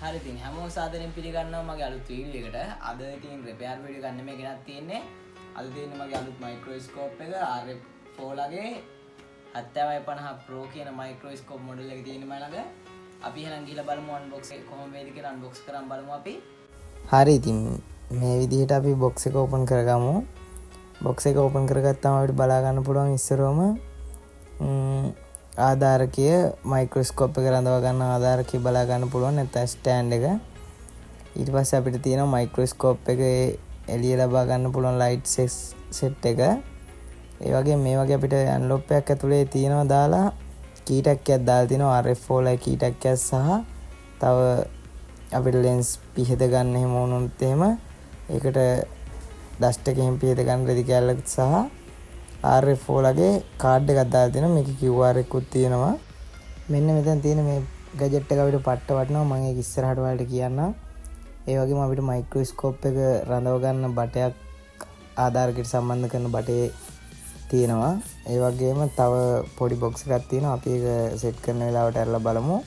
හරි, ඉතින් හැමෝම සාදරයෙන් පිළිගන්නවා මගේ අලුත් වීඩියෝ එකට. අද ඉතින් රිපෙයාර් වීඩියෝ ගන්න මේ ගෙනත් තියෙන්නේ. අද තියෙන්නේ මගේ අලුත් මයික්‍රොස්කෝප් එක RF4 ලගේ 7050 Pro කියන මයික්‍රොස්කෝප් මොඩල් එක තියෙන්නේ මම ළඟ. අපි එහෙනම් ගිහලා බලමු අන්බොක්ස් එක කොහොම වේද කියලා අන්බොක්ස් කරන් බලමු අපි. හරි, ඉතින් මේ විදිහට අපි බොක්ස් එක ඕපන් කරගමු. බොක්ස් එක ඕපන් කරගත්තාම අපිට බලා ගන්න පුළුවන් ඉස්සරවම ආධාරකය, මයික්‍රොස්කෝප් එක රඳවා ගන්න ආධාරකය බලා ගන්න පුළුවන්, නැත්නම් ස්ටෑන්ඩ් එක. ඊට පස්සේ අපිට තියෙනවා මයික්‍රොස්කෝප් එකේ එළිය ලබා ගන්න පුළුවන් ලයිට් සෙට් එක. ඒ වගේම මේ වගේ අපිට ඇන්ලොප් එකක් ඇතුලේ තියෙනවා දාලා කී ටැග් එකක් දාලා තියෙනවා RF4 ලයි කී ටැග් එකක් සහ තව අපිට ලෙන්ස් පිහෙද ගන්න එහෙම වුණොත් එහෙම ඒකට ඩස්ට් එක එහෙම පිහෙද ගන්න රෙදි කෑල්ලක් සහ RF4 ලගේ කාඩ් එකක් දාලා තියෙනවා. මේකේ QR එකකුත් තියෙනවා. මෙන්න මෙතන තියෙන මේ ගැජට් එක අපිට පට්ට වටිනවා. මම ඒක ඉස්සරහට ඔයාලට කියන්නම්. ඒ වගේම අපිට මයික්‍රොස්කෝප් එක රඳව ගන්න බටයක් ආධාරකයට සම්බන්ධ කරන බටේ තියෙනවා. ඒ වගේම තව පොඩි බොක්ස් එකක් තියෙනවා. අපි ඒක සෙට් කරන වෙලාවට අරලා බලමු.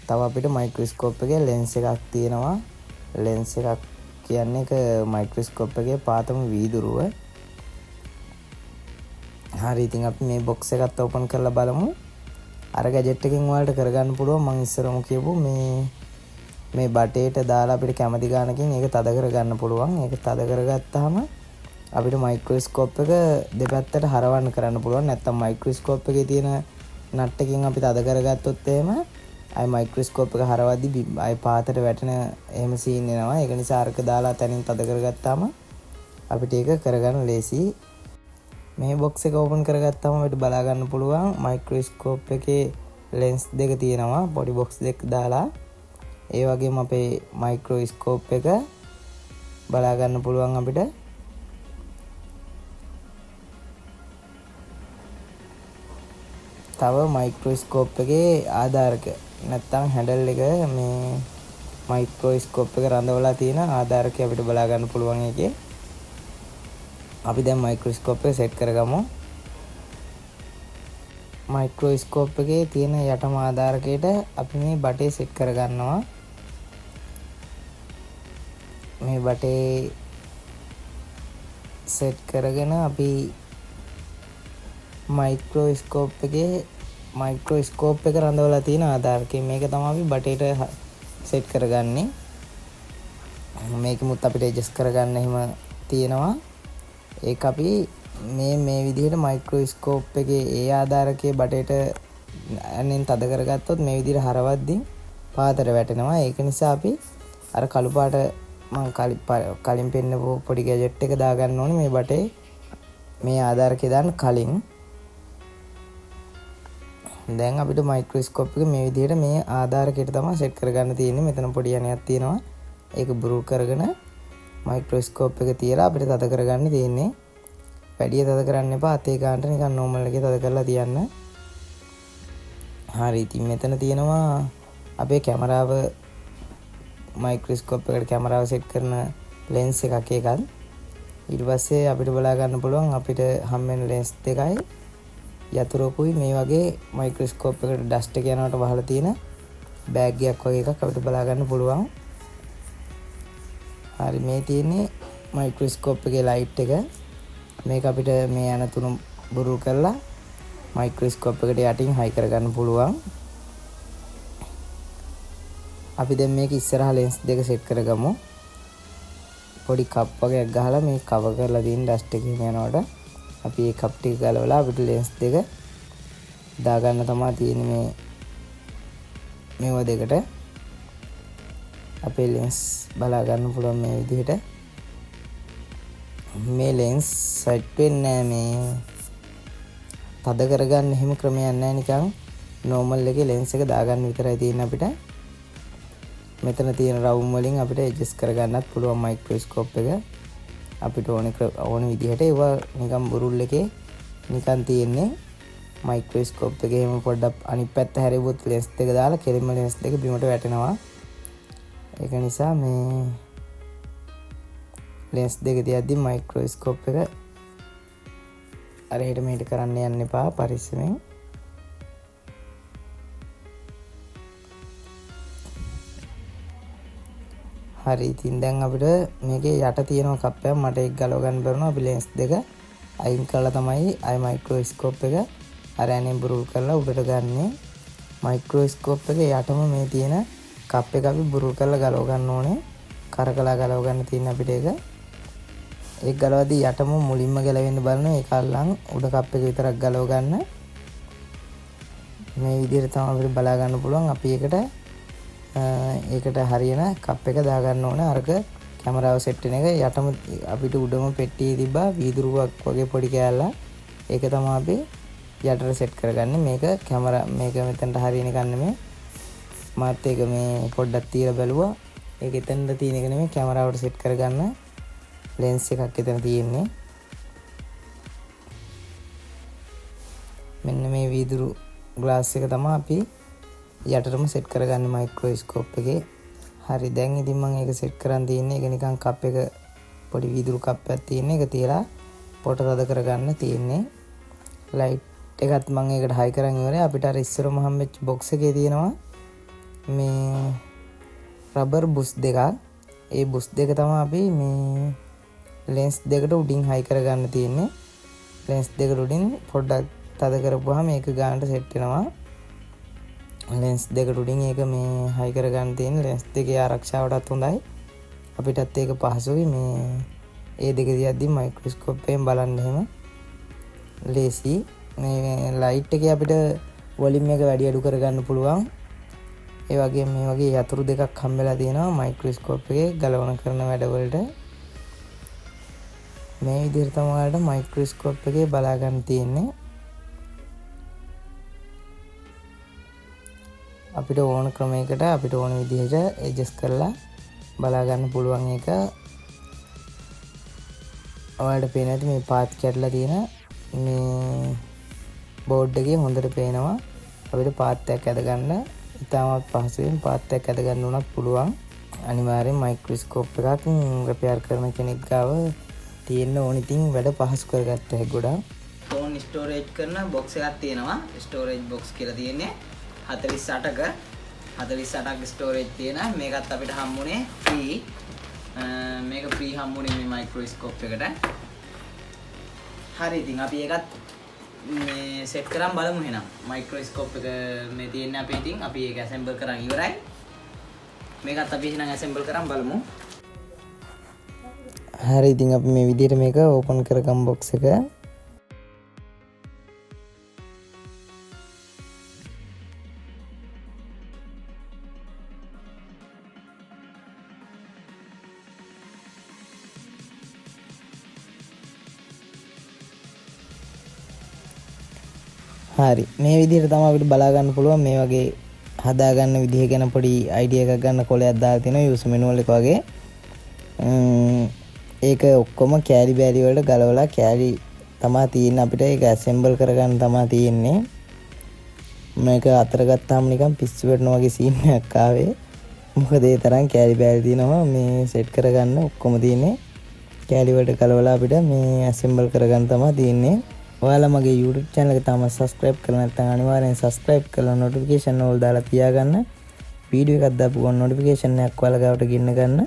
තව අපිට මයික්‍රොස්කෝප් එකේ ලෙන්ස් එකක් තියෙනවා. ලෙන්ස් එකක් කියන්නේ ඒක මයික්‍රොස්කෝප් එකේ පාතම වීදුරුව. හරි, ඉතින් අපි මේ බොක්ස් එකත් ඕපන් කරලා බලමු. අර ගැජට් එකෙන් ඔයාලට කරගන්න පුළුවන් මං ඉස්සරම කියපු මේ බටේට දාලා අපිට කැමති ගානකින් ඒක තද කරගන්න පුළුවන්. ඒක තද කරගත්තාම අපිට මයික්‍රොස්කෝප් එක දෙපැත්තට හරවන්න කරන්න පුළුවන්. නැත්තම් මයික්‍රොස්කෝප් එකේ තියෙන නට් එකෙන් අපි තද කරගත්තොත් එහෙම ආයි මයික්‍රොස්කෝප් එක හරවද්දි ආයි පාතට වැටෙන එහෙම සීන් එනවා. ඒක නිසා අරක දාලා තනින් තද කරගත්තාම අපිට ඒක කරගන්න ලේසි. මේ බොක්ස් එක ඕපන් කරගත්තාම අපිට බලා ගන්න පුළුවන් මයික්‍රොස්කෝප් එකේ ලෙන්ස් දෙක තියෙනවා පොඩි බොක්ස් දෙක දාලා. ඒ වගේම අපේ මයික්‍රොස්කෝප් එක බලා ගන්න පුළුවන් අපිට. තව මයික්‍රොස්කෝප් එකේ ආධාරක නැත්තම් හැන්ඩල් එක මේ මයික්‍රොස්කෝප් එක රඳවලා තියෙන ආධාරකය අපිට බලා ගන්න පුළුවන් ඒකේ. අපි දැන් මයික්‍රොස්කෝප් එක සෙට් කරගමු. මයික්‍රොස්කෝප් එකේ තියෙන යටම ආධාරකයට අපි මේ බටේ සෙට් කරගන්නවා. මේ බටේ සෙට් කරගෙන අපි මයික්‍රොස්කෝප් එකේ මයික්‍රොස්කෝප් එක රඳවලා තියෙන ආධාරකය මේක තමයි අපි බටේට සෙට් කරගන්නේ. මේකෙමුත් අපිට ඇඩ්ජස්ට් කරගන්න එහෙම තියෙනවා. ඒක අපි මේ විදිහට මයික්‍රොස්කෝප් එකේ ඒ ආධාරකයේ බටේට අනෙන් තද කරගත්තොත් මේ විදිහට හරවද්දී පාතට වැටෙනවා. ඒක නිසා අපි අර කළු පාට මං කලින් පෙන්නපු පොඩි ගැජට් එක දාගන්න ඕනේ මේ බටේ මේ ආධාරකේ දාන්න කලින්. දැන් අපිට මයික්‍රොස්කෝප් එක මේ විදිහට මේ ආධාරකයට තමයි සෙට් කරගන්න තියෙන්නේ. මෙතන පොඩි යනයක් තියෙනවා. ඒක බුරුල් කරගෙන මයික්‍රොස්කෝප් එක තියලා අපිට තද කරගන්න තියෙන්නේ. වැඩිය තද කරන්න එපා. අතේ ගන්නට නිකන් නෝමල් එකේ තද කරලා තියන්න. හරි, ඉතින් මෙතන තියෙනවා අපේ කැමරාව, මයික්‍රොස්කෝප් එකට කැමරාව සෙට් කරන ලෙන්ස් එකක් ඒකත්. ඊට පස්සේ අපිට බලා ගන්න පුළුවන් අපිට හම් වෙන ලෙන්ස් දෙකයි යතුරකුයි මේ වගේ මයික්‍රොස්කෝප් එකට ඩස්ට් එක යනවට වහලා තියෙන බෑග් එකක් වගේ එකක් අපිට බලා ගන්න පුළුවන්. හරි, මේ තියෙන්නේ මයික්‍රොස්කෝප් එකේ ලයිට් එක. මේක අපිට මේ යන තුන බුරුල් කරලා මයික්‍රොස්කෝප් එකට යටින් හයි කරගන්න පුළුවන්. අපි දැන් මේක ඉස්සරහා ලෙන්ස් දෙක සෙට් කරගමු. පොඩි කප් වගේක් ගහලා මේ කවර් කරලා තියෙන ඩස්ට් එක එහෙම යනකොට අපි ඒ කප් ටික ගලවලා අපිට ලෙන්ස් දෙක දාගන්න තමා තියෙන්නේ මේවා දෙකට. අපේ ලෙන්ස් බලා ගන්න පුළුවන් මේ විදිහට. මේ ලෙන්ස් සෙට් වෙන්නේ නෑ, මේ තද කරගන්න එහෙම ක්‍රමයක් නෑ, නිකන් නෝමල් එකේ ලෙන්ස් එක දාගන්න විතරයි තියෙන්නේ අපිට. මෙතන තියෙන රවුම් වලින් අපිට ඇඩ්ජස්ට් කරගන්නත් පුළුවන් මයික්‍රොස්කෝප් එක අපිට ඕන විදිහට. ඒවා නිකන් බුරුල් එකේ නිකන් තියෙන්නේ. මයික්‍රොස්කෝප් එකේ එහෙම පොඩ්ඩක් අනිත් පැත්ත හැරෙව්වොත් ලෙන්ස් දෙක දාලා කෙලින්ම ලෙන්ස් දෙක බිමට වැටෙනවා. ඒක නිසා මේ ලෙන්ස් දෙක තියද්දි මයික්‍රොස්කෝප් එක අර හෙට මෙහෙට කරන්න යන්න එපා, පරිස්සමෙන්. හරි, ඉතින් දැන් අපිට මේකේ යට තියෙන කප් එකක් මට ඒක ගලව ගන්න බැරුණා. අපි ලෙන්ස් දෙක අයින් කරලා තමයි ආයි මයික්‍රොස්කෝප් එක අර ඇනෙන් බුරුල් කරලා උඩට ගන්නෙ. මයික්‍රොස්කෝප් එක යටම මේ තියෙන කප් එක අපි බුරුල් කරලා ගලව ගන්න ඕනේ. කරකලා ගලව ගන්න තියෙන අපිට ඒක. ඒක ගලවද්දී යටම මුලින්ම ගැලවෙන්න බලන ඒක අල්ලන් උඩ කප් එක විතරක් ගලව ගන්න. මේ විදිහට තමයි අපිට බලා ගන්න පුළුවන්. අපි ඒකට හරියන කප් එක දාගන්න ඕනේ. අරක කැමරාව සෙට් වෙන එක යටම අපිට උඩම පෙට්ටියේ තිබ්බා වීදුරුවක් වගේ පොඩි කෑල්ලක්. ඒක තමයි අපි යටට සෙට් කරගන්නේ. මේක කැමරා මේක මෙතනට හරියන එකක් නෙමෙයි. මාත් ඒක මේ පොඩ්ඩක් තියලා බැලුවා. ඒක එතනට තියෙන එක නෙමෙයි, කැමරාවට සෙට් කරගන්න ලෙන්ස් එකක් එතන තියෙන්නේ. මෙන්න මේ වීදුරු ග්ලාස් එක තමයි අපි යටටම සෙට් කරගන්නේ මයික්‍රොස්කෝප් එකේ. හරි, දැන් ඉතින් මම ඒක සෙට් කරන් තියෙන්නේ. ඒක නිකන් කප් එක පොඩි වීදුරු කප් එකක් තියෙන එක තියලා පොට තද කරගන්න තියෙන්නේ. ලයිට් එකත් මම ඒකට හයි කරන් ඉවරයි. අපිට අර ඉස්සරම හම්බෙච්ච බොක්ස් එකේ තියෙනවා මේ රබර් බුස් දෙකක්. ඒ බුස් දෙක තමයි අපි මේ ලෙන්ස් දෙකට උඩින් හයි කරගන්න තියෙන්නේ. ලෙන්ස් දෙකට උඩින් පොඩ්ඩක් තද කරපුවාම ඒක ගානට සෙට් වෙනවා. ලෙන්ස් දෙකට උඩින් ඒක මේ හයි කරගන්න තියෙන ලෙන්ස් දෙකේ ආරක්ෂාවටත් හොඳයි. අපිටත් ඒක පහසුයි. මේ ඒ දෙක දිහාදී මයික්‍රොස්කෝප් එකෙන් බලන්න එහෙම ලේසි. මේ ලයිට් එකේ අපිට වොලියුම් එක වැඩි අඩු කරගන්න පුළුවන්. ඒ වගේම මේ වගේ යතුරු දෙකක් හම්බෙලා තියෙනවා මයික්‍රොස්කෝප් එකේ ගලවන කරන වැඩවලට. මේ විදිහට තමයි ඔයාලට මයික්‍රොස්කෝප් එකේ බලා ගන්න තියෙන්නේ. අපිට ඕන ක්‍රමයකට අපිට ඕන විදිහට ඇඩ්ජස්ට් කරලා බලා ගන්න පුළුවන්. එක ඔයාලට පේන ඇති මේ පාත් කැඩලා තියෙන මේ බෝඩ් එකේ හොඳට පේනවා. අපිට පාත් එකක් ඇද ගන්න ඉතාමත් පහසුවෙන් පාත් එකක් ඇද ගන්න උනත් පුළුවන්. අනිවාර්යෙන් මයික්‍රොස්කෝප් එකක් රිපෙයාර් කරන කෙනෙක් ගාව තියෙන්න ඕන. ඉතින් වැඩ පහසු කරගත්ත හැකි ගොඩක්. ෆෝන් ස්ටෝරේජ් කරන බොක්ස් එකක් තියෙනවා. ස්ටෝරේජ් බොක්ස් කියලා තියෙන්නේ. 48ක ස්ටෝරේජ් තියෙන මේකත් අපිට හම්බුනේ ෆ්‍රී. මේක ෆ්‍රී හම්බුනේ මේ මයික්‍රොස්කෝප් එකට. හරි, ඉතින් අපි ඒකත් මේ සෙට් කරන් බලමු එහෙනම්. මයික්‍රොස්කෝප් එක මේ තියෙන්නේ අපේ. ඉතින් අපි ඒක ඇසෙම්බල් කරන් ඉවරයි. මේකත් අපි එහෙනම් ඇසෙම්බල් කරන් බලමු. හරි, ඉතින් අපි මේ විදිහට මේක ඕපන් කරගමු බොක්ස් එක. හරි, මේ විදිහට තමයි අපිට බලා ගන්න පුළුවන්. මේ වගේ හදාගන්න විදිහ ගැන පොඩි අයිඩියා එකක් ගන්න කොලයක් දාලා තිනවා යූසර් මැනුවල් එක වගේ. ඒක ඔක්කොම කෑලි බෑලි වලට ගලවලා කෑලි තමා තියෙන්නේ. අපිට ඒක ඇසෙම්බල් කරගන්න තමා තියෙන්නේ. මේක අතර ගත්තාම නිකන් පිස්සු වැටෙනා වගේ සීන් එකක් ආවේ. මොකද ඒ තරම් කෑලි බෑලි තියෙනවා මේ සෙට් කරගන්න ඔක්කොම තියෙන්නේ. කෑලි වලට ගලවලා අපිට මේ ඇසෙම්බල් කරගන්න තමා තියෙන්නේ. ඔයාලා මගේ YouTube channel එක තාම subscribe කරලා නැත්නම් අනිවාර්යෙන් subscribe කරලා notification all දාලා තියාගන්න. වීඩියෝ එකක් දාපු ගමන් notification එකක් ඔයාලා ගාවට ගෙන්න ගන්න.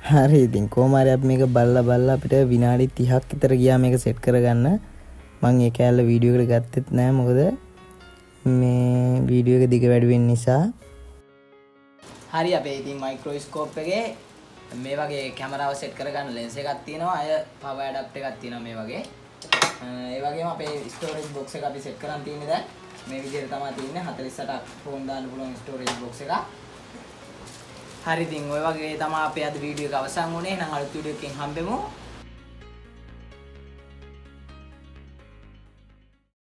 හරි, ඉතින් කොහොම හරි අපි මේක බලලා බලලා අපිට විනාඩි 30ක් විතර ගියා මේක සෙට් කරගන්න. මං ඒ කෑල්ල වීඩියෝ එකට ගත්තෙත් නෑ, මොකද මේ වීඩියෝ එක දිග වැඩි වෙන නිසා. හරි, අපේ ඉතින් මයික්‍රොස්කෝප් එකේ මේ වගේ කැමරාව සෙට් කරගන්න ලෙන්ස් එකක් තියෙනවා. අය පවර් ඇඩැප්ටර් එකක් තියෙනවා මේ වගේ. ඒ වගේම අපේ ස්ටෝරේජ් බොක්ස් එක අපි සෙට් කරන් තියෙන්නේ දැන්. මේ විදිහට තමයි තියෙන්නේ. 48ක් ෆෝන් දාන්න පුළුවන් ස්ටෝරේජ් බොක්ස් එකක්. හරි, ඉතින් ඔය වගේ තමයි අපේ අද වීඩියෝ එක අවසන් වුණේ. එහෙනම් අලුත් වීඩියෝ එකකින් හම්බෙමු.